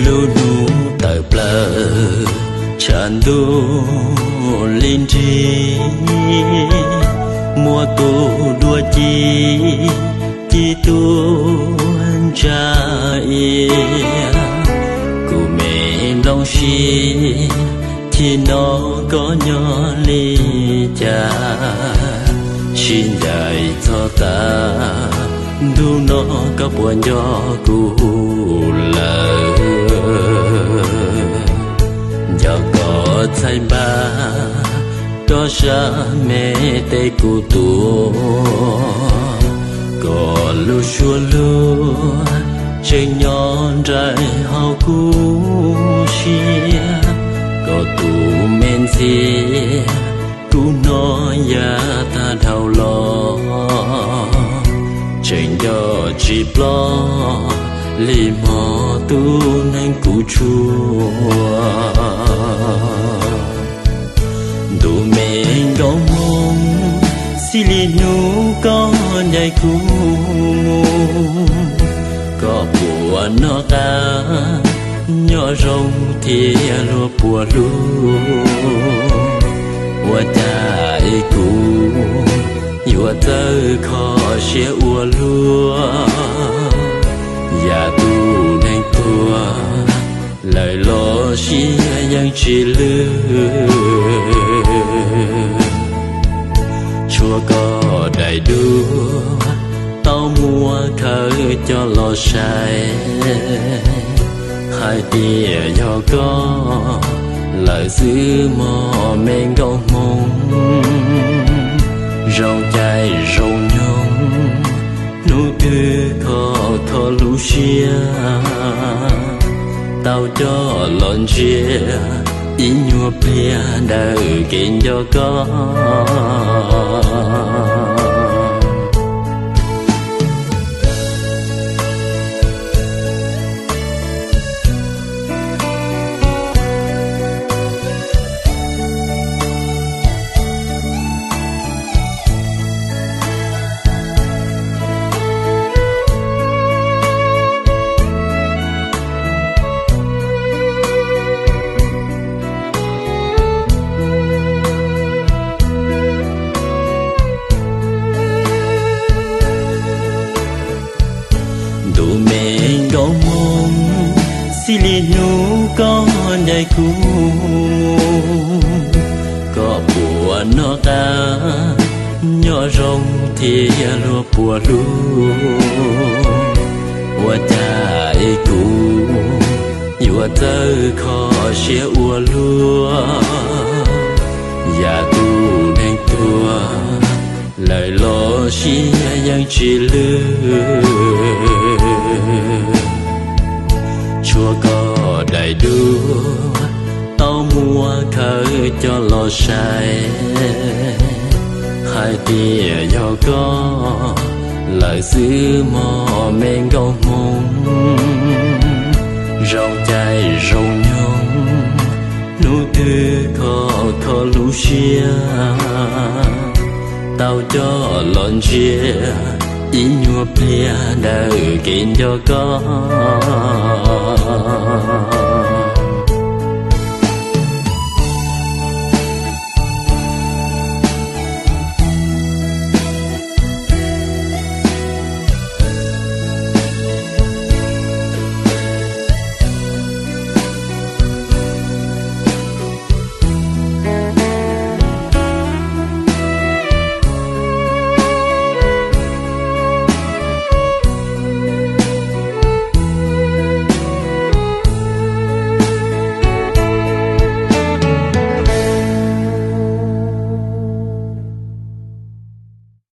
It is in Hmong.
Lub hnub tawm plaws tshav ntuj li nrig, muaj tus dua ci ci tuaj ntsa iav. Kuv me nplooj siab, chim no koj nyob li cas? Sib ncaim txog tas ntuj no, koj puas nco kuv lawm? Nco koj txhais npab, rov sab me tes kuv tuaj. Koj lub suab luag tseem nyob nraim hauv kuv siab. Koj tus me ntxhiab, kuv hnov yav tag dhau los, tseem nco tsis ploj li hmo tus neeg kuv tshua. Ntuj me nkauj hmoo, xij li hnub koj ncaim kuv mus, koj puas noj qab nyob zoo thiab luag puas hlub? Ua cas es kuv yuav txawj kho siab ua luag, yam tus neeg tuag lawm los siab yeej tsis lwj. Tshuav koj daim duab tau muab khawb coj los saib, hais tias yog koj lawm xwb mog me nkauj hmoo. Zoo caij zoo nyoog, hnub twg koj kho lub siab, tau coj los ntsia ib nyuag pliag daws kev nco koj. Ntuj me nkauj hmoo, xij li hnub koj ncaim kuv, koj puas noj qab nyob zoo thiab luag puas hlub? Ua cas es kuv yuav txawj kho siab ua luag, yam tus neeg tuag lawm los siab yeej tsis lwj. Tshuav koj daim duab tau muab khawb coj los saib, hais tias yog koj lawm xwb mog me nkauj hmoo. Zoo caij zoo nyoog, hnub twg koj kho lub siab, tau coj los ntsia ib nyuag pliag daws kev nco koj.